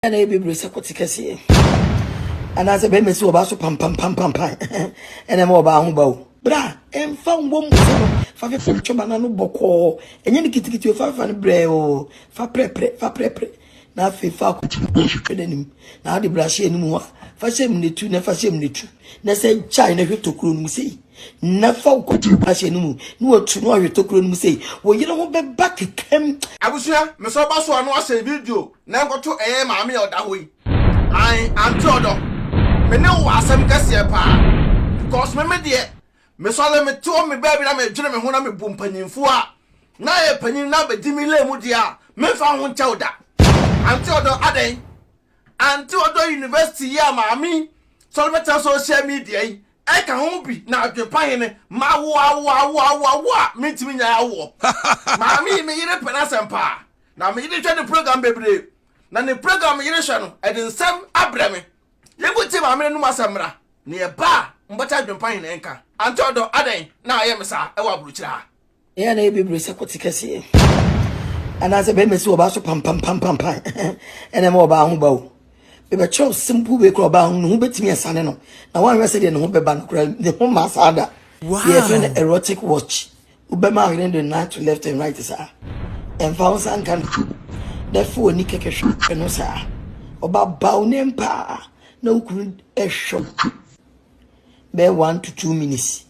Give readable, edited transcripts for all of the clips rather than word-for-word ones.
Na ɛyɛ bebree sɛ kɔte kɛseɛ anaasɛ bɛrima si ɔbaa so pampampampampan ɛna ɛma ɔbaa ho ba o bra ɛmfa nwɔ mu sɛ no fa fefa twɛba no ano bɔkɔɔ ɛnyɛ no kitikiti o fa fefa no brɛ o fa prɛprɛ fa prɛprɛ na afei fa akɔhwehwɛ n'anim na ade bra hyɛ anim hɔ a fa hyɛ mu n'etu na fa hyɛ mu n'etu na sɛ gyae na hwɛ tokuro no mu sei na fa wo kɔte ahyɛ no mu na watu na wahwɛ tokuro no mu sei wo yere ho bɛba kekam. Abusua, mesɛ ɔba so a na wahyɛ video Na nkɔto ɛyɛ maame a ɔda hɔ yi. Ae aunty ɔdɔ, me ne wo wɔ asɛm kɛseɛ paa. Because me me deɛ, me sɔre me te hɔ me baabi na me dwene me ho na me bu mpanyinfoɔ a, na ayɛ panyin na abɛdi me lane mu deɛ a, me nfa ho nkyɛ wo da. Aunty ɔdɔ, adɛn? Aunty ɔdɔ university yi a maame yi sɔre bɛtena social media yi ɛka ho bi na adwempa hene ma wo awo awo awo awo a mentumi nyae awoɔ. Maame yi me yere pɛ n'asɛm paa. Na me yere hwɛ ne program bebree. Na ne program me yere hwɛ no, ɛde nsɛm abrɛ me. Yɛnkɔ tie maame no anum asɛm mmra. Na yɛba a, mobɛte adwempa hene nka. Ante ɔdɔ, adɛn na ayɛ me saa wɔ aburokyire ha? Ɛyɛ a na ɛyɛ bebree sɛ kɔte kɛseɛ anaasɛ bɛrima si ɔbaa so pampampampampan ɛna ɛma ɔbaa ho ba o bɛbɛkyerɛw simple wei kora ɔbaa ho ne ho bɛtumi asane no na woanhwɛ sɛdeɛ ne ho bɛba no kora ne ho ma saa da yɛfrɛ no erotic watch Wobɛma ahwene de nan to left and right saa. Ɛmfa wo nsa nka no. Na fa w'ani kɛkɛ hwɛ no saa. Ɔba ba wo nan paa na wo kunu hwɛ wo bɛyɛ 1 to 2 minutes.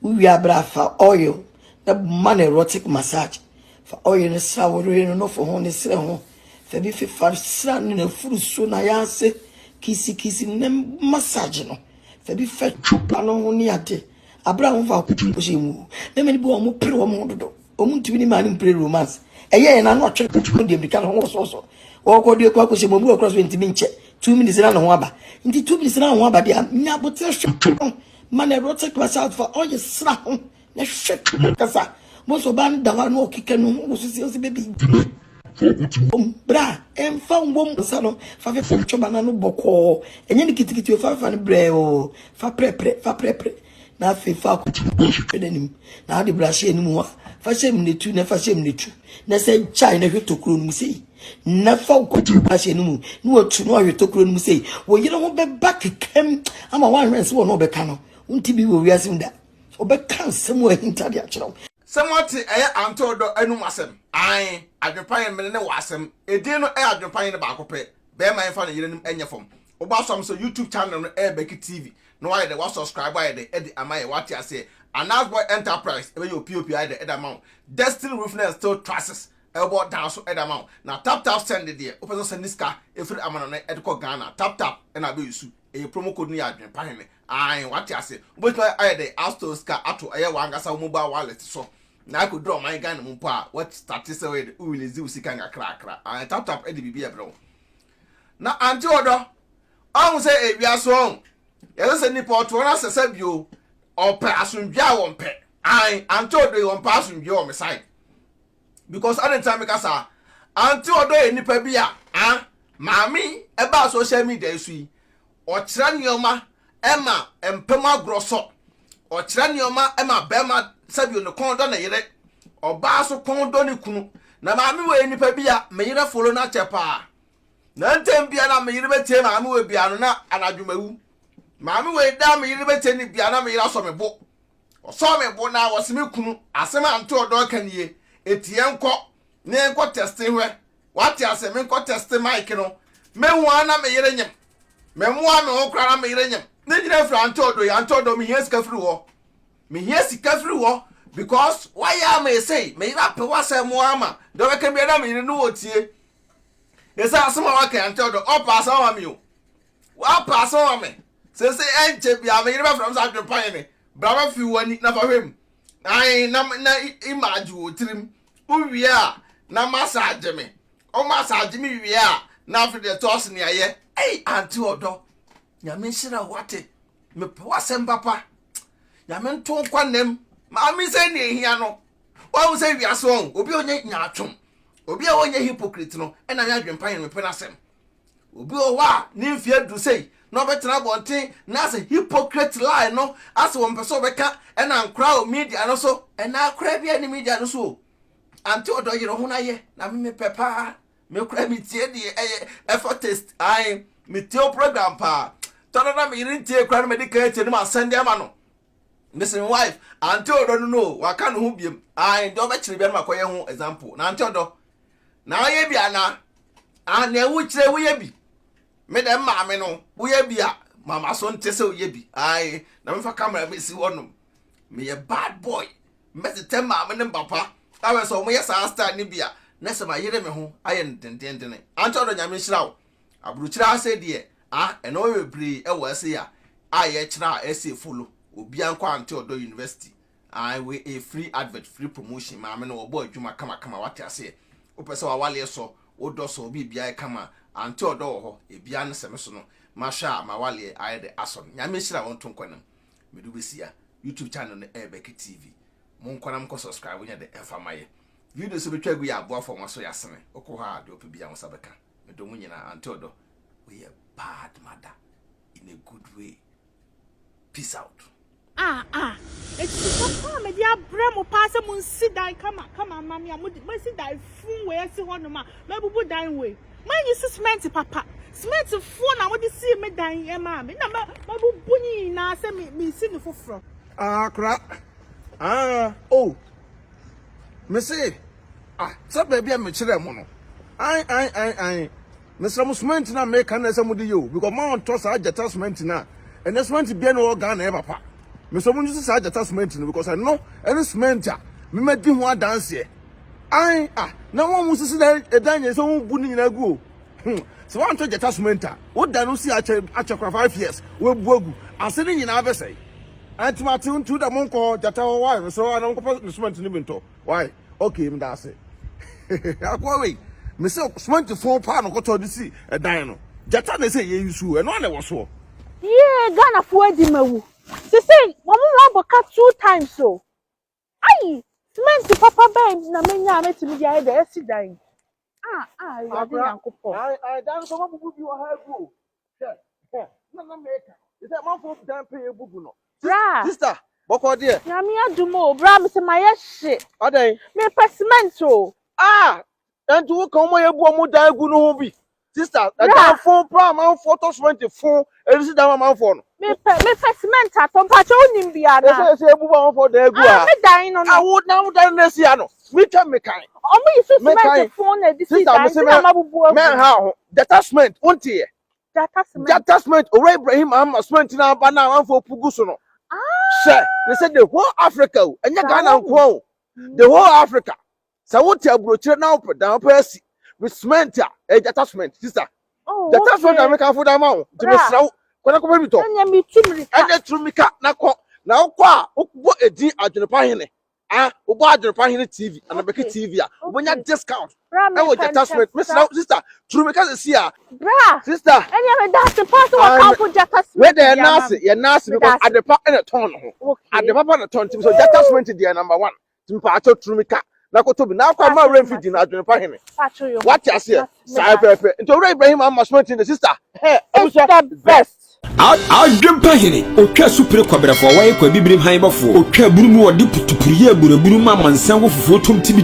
Wowie abere a, fa oil na ma no erotic massage. Fa oil no sra wo yere no nofo ho ne serɛ ho. Fa bi fefa sra no n'afuru so na yɛ ase kisikisi na massage no. Fa bi fa twa no ho ne ade. Abere a wɔmfa akɔhyɛ mu o. Mmarima no bi wɔ wɔn pere wɔn ho dodo. Wɔn ntumi ne maa no mpere romance. Ɛyɛ yɛn ano atwe no deɛ mirika no ho wɔsɔsɔ. Wɔkɔ deɛ kɔ akɔhyɛ mu obi wɔ kora so ntumi nkyɛ. 2 minutes na ne ho aba. Nti 2 minutes na ne ho aba deɛ nya abotire hwɛ no ma na erotic massage fa ɔyɛ sra ho na hwɛ kasa. Mo nso ɔbaa no da hɔ a na ɔkeka ne ho wɔ so si ɔsi baby. Bra ɛmfa nwom nsa no fa fefa twɛba no ano bɔkɔɔ ɛnyɛ no kitikiti o fa fefa no brɛ o fa prɛprɛ fa prɛprɛ na afei fa akɔhwehwɛ n'anim na ade bra hyɛ anim hɔ a fa hyɛ mu n'etu na fa hyɛ mu n'etu na sɛ gyae na hwɛ tokuro no mu sei na fa kɔte ahyɛ no mu na watu na wahwɛ tokuro no mu sei wo yere ho bɛba kekam ama woanhwɛ nsɛ wɔ no ɔbɛka no wonti bi wɔ wiase mu da ɔbɛka nsɛm wɔ ahinta de akyerɛ wo. Sɛ moate ɛyɛ Ante Ɔdɔ anum asɛm? Ae, Adwempa Hene mene ne wɔ asɛm. Edin no ɛyɛ Adwempa Hene baako pɛ. Bɛɛma yɛmfa no yerenom ɛnyɛ fam. Wobɔ asɔm sɛ YouTube channel no ɛyɛ Becky TV na wayɛ dɛ wa subscribe ayɛ dɛ ɛde ama yɛ wate aseɛ. Anas Boy Enterprise ɛbɛyɛ o POP ayɛ dɛ ɛde ama wo. Destiny Roofing and Steel Trusses ɛbɛbɔ dan so ɛde ama wo. Na Tap Tap Send deɛ wopɛ sɛ ɔsɛnde sika ɛfiri amanɔne ɛde kɔ Ghana Tap Tap ɛna abɛ use. Ɛyɛ promo code no yɛ Adwempa Hene. Ae wate ase. Wobɛtumi ayɛ dɛ astore sika ato ɛyɛ w'ankasa wo mobile wallet so na akɔduru ɔman Ghana mu mpo a woastarte sɛ woyɛ dɛ wo release wo sika nkakrakra. Ae tap tap de biribi ɛbrɛ wo. Na ante ɔdɔ, ɔhu sɛ ewiase ɔn yɛsɛ sɛ nipa ɔto ɔno asɛ sɛ bio ɔpɛ asomdwe a wɔmpɛ. Ae ante ɔdɔ yi ɔmpɛ asomdwe wɔ me side. Because ade ntina meka saa. Ante ɔdɔ yɛ nipa bi a ah maame ɛbaa social media yi so yi ɔkyerɛ nneɛma ɛma mpam agorɔ sɔ. Ɔkyerɛ nneɛma ɛma bɛrima sɛbi ne kɔn dɔ ne yere. Ɔbaa so kɔn dɔ ne kunu. Na maame wɔ yɛ nipa bi a me yere follow no akyɛ paa. Na ntɛm bia na me yere bɛtie maame wɔ bia no na anadwo mawu. Maame wɔ da me yere bɛtie ne bia na me yere asɔ me bo. Ɔsɔɔ me bo na ɔse me kunu asɛm a nte ɔdɔ ka nie eti yɛnkɔ na yɛnkɔ tɛste hwɛ wate ase menkɔ tɛste mic no mehu a na me yere nyem memmoa me ho koraa na me yere nyem ne nyina firi ante ɔdɔ yi ante ɔdɔ mehia sika firi hɔ mehia sika firi hɔ because wayɛ ama esei me yere apɛ w'asɛm mo ama deɛ ɔbɛka bia na me yere no wɔ tie ɛsɛ asɛm a waka ante ɔdɔ ɔpa asɛm ama me o wapa asɛm ama me sese ɛnkyɛ bia me yere bɛfrɛ me sɛ adwempa yɛ me bra bɛfi w'ani na fa hwɛ mu ae na na image wɔ tirim wowie a na massage me o massage me wie a na afei deɛ tɔs ne ayɛ ei ante ɔdɔ Nyame nhyira wate mepɛ w'asɛm papa. Nyame nto nkwa nam maame sɛ ne ehia no wahu sɛ wiase wɔn obi a ɔnyɛ nyaatwom obi a ɔnyɛ hypocrite no ɛna me adwempa yɛ no mepɛ n'asɛm. Obi wɔ hɔ a ne mfe adu sei na ɔbɛtena abɔnten na asɛ hypocrite lie no asɛ wɔmpɛ sɛ ɔbɛka ɛna nkora wɔ media no so ɛna akora bi a ne media no so o. Ante ɔdɔ yere ho na yɛ na me mepɛ paa. Me kora metie deɛ ɛyɛ ɛfa taste. Ae, metie wo program paa. Tɔnɔ na me yere ntie kora no mede kan atie no ma sɛnde ama no. Mese me wife, ante ɔdɔ no no, waka ne ho biem. Ae, deɛ ɔbɛkyerɛ bia no makɔyɛ ho example. Na ante ɔdɔ. Na ayɛ bi ana? Ah, nea wokyerɛ woyɛ bi. Me dɛm maame no, woyɛ bi a, mama so nte sɛ woyɛ bi. Ae, na mefa camera bɛsi hɔnom. Meyɛ bad boy. Mɛtetɛ maame ne papa. Awɛ sɛ wɔyɛ saa style no bi a, na sɛ mayere me ho ayɛ no dendendene. Ante ɔdɔ Nyame nhyira wo. Aburokyire ase deɛ, ah, ɛnɔɔma bebree ɛwɔ ase a, a yɛkyerɛ a ɛsɛ follow. Obia nkɔ Ante Ɔdɔ University. Ae, wei ɛyɛ free advert, free promotion. Maame no wɔbɔ adwuma kamakama, wate aseɛ. Wopɛ sɛ w'awaleɛ sɔ, wo dɔ sɔ, wo biribiara yɛ kama a, Ante Ɔdɔ wɔ hɔ. Ebia ne sɛ me so no, mahwɛ a m'awaleɛ ayɛ dɛ asɔ no. Nyame nhyira wo nto nkwa no mu. Mede wo bɛsi a, YouTube channel no ɛyɛ Becky TV. Monkɔ na monkɔ subscribe nyɛ dɛ ɛmfa ma yɛ. Video so bɛtwa agu yɛ aboafoɔ mo aso yɛ asene. Wokɔ hɔ a deɛ wopɛ biara wo nsa bɛka. Medɔ mo nyinaa. Ante Ɔdɔ, woyɛ bad mother in a good way. Peace out. Ah ah, eti sika paa a mede abrɛ mo paa sɛ monsi dan kama kama mma me a mode moasi dan fun wei asi hɔnom a mabubu dan wei. Moanyi so cement papa. Cement foɔ na mode sii me dan maa me na mabubu ne nyinaa sɛ me mesi no foforɔ. Ah kora ah oh me se ah sɛ baabi a mekyerɛ mo no an an an an mesrɛ mo cement na meka na ɛsɛ mode yɛ o because ma ɔntɔ saa gyata cement na ɛnɛ cement bia na ɔwɔ Ghana yɛ papa mesrɛ mo nso saa gyata cement no because ɛno ɛne cement a memadi ho adanseɛ an ah na wɔn mo sisi dan ɛdan nyɛ sɛ wɔn bu ne nyinaa gu o Hmm. Sɛ woantɔ gyata cement a, wo da no si akyɛ akyɛ kora 5 years, woabu agu. Ase no nyinaa bɛsɛe. Ɛnti mate nti da monkɔ hɔ gyata hɔ why mesrɛ wo ana monkɔpɛ ne cement no bi ntɔ. Why? Okay, meda ase. Akoa wei, mese cement fon paa na ɔkɔtɔ de si ɛdan no. Gyata na ɛsɛ yɛ use ɛno ana ɛwɔ soɔ. Yee, Ghanafoɔ adi mawu. Sese wɔn mu abɔ ka two times o. Ayi, cement papa bɛn na menya a mɛtumi de ayɛ dɛ asi dan. Ah ah, Awurade Nyankopɔn. Ayi, ayi, dan so mabubu bi wɔ ha agu o. Hwɛ, hwɛ, na na meka. Sɛ manfo dan pɛ yɛ bubu no. Bra. Sister, bɔkɔ deɛ. Nyame adum o, bra me sɛ mayɛ hye. Adɛn? Mepɛ cement o. Ah! Ɛnti wo ka wɔn a yɛbu wɔn dan gu no ho bi. Sister, Bra. ɛdan fon paa amanfoɔ tɔ cement fon ɛde si dan ma amanfoɔ no. Mepɛ cement atɔ, mpakyɛ wonim bi ana? Ɛsɛ ebu amanfoɔ dan gu Ah, a. me dan no no. Awo na wo dan no esi ano. Mi twa mi kan. Ɔmo yi so Mekan. cement fon na ɛde si Sister, dan, mese nti na mɛ mabubu agu. mɛ ha ho. Gyata cement, wonte yɛ. Gyata cement. Gyata cement, Owura Ibrahim Mahama cement na aba na amanfoɔ pugu so no. Ah. Hyɛ, ne sɛ the whole Africa o, ɛnyɛ Saa Ghana wɔn. nko o. The whole Africa. Sɛ wote aburokyire na wopɛ dan wopɛ asi with cement a, ɛyɛ gyata cement, sister. Oh, Gyata cement na okay. meka fo dan ma wo. Nti Bra. mesrɛ wo, kɔ na kɔpɛ bi tɔ. Ɛnyɛ metu mirika. Ɛnyɛ turu mika na kɔ. Na wokɔ a, wobɔ edin Adwenepa Hene. Ah, wobɔ Adwenepa Hene TV, Anabɛki Okay. TV a, wobɛnya Okay. discount. Bra Ɛwɔ mepɛ gyata ntɛm cement. Mesrɛ saa. wo, sister, turu mika sisi a. Bra. Sister. Ɛnyɛ meda ase paa sɛ Ah, wɔkamfo gyata wei cement de yɛ de ama naase, me. yɛ naase Meda because ase. adepa ɛna tɔn ne ho. Okay. Ade papa na tɔn nti so gyata cement deɛ number one. Nti mpaakyɛw turu mika na kɔtɔ bi. Na akɔ ama Paatwo werɛ mfi di na Adwenepa Hene. Paatwo yo. Wate aseɛ? Saa Meda ase. pɛpɛ. Nti Owura Ibrahim ama cement de sister. Hɛ, It's abusua. the best. Adwempa hene otwa supere kɔbrɛfoɔ wɔyɛ kɔ abibirim han bɔfoɔ otwa aburu mu wɔde putupuru yɛ aburaburu ma amansan wɔ fufuo tom ti bi.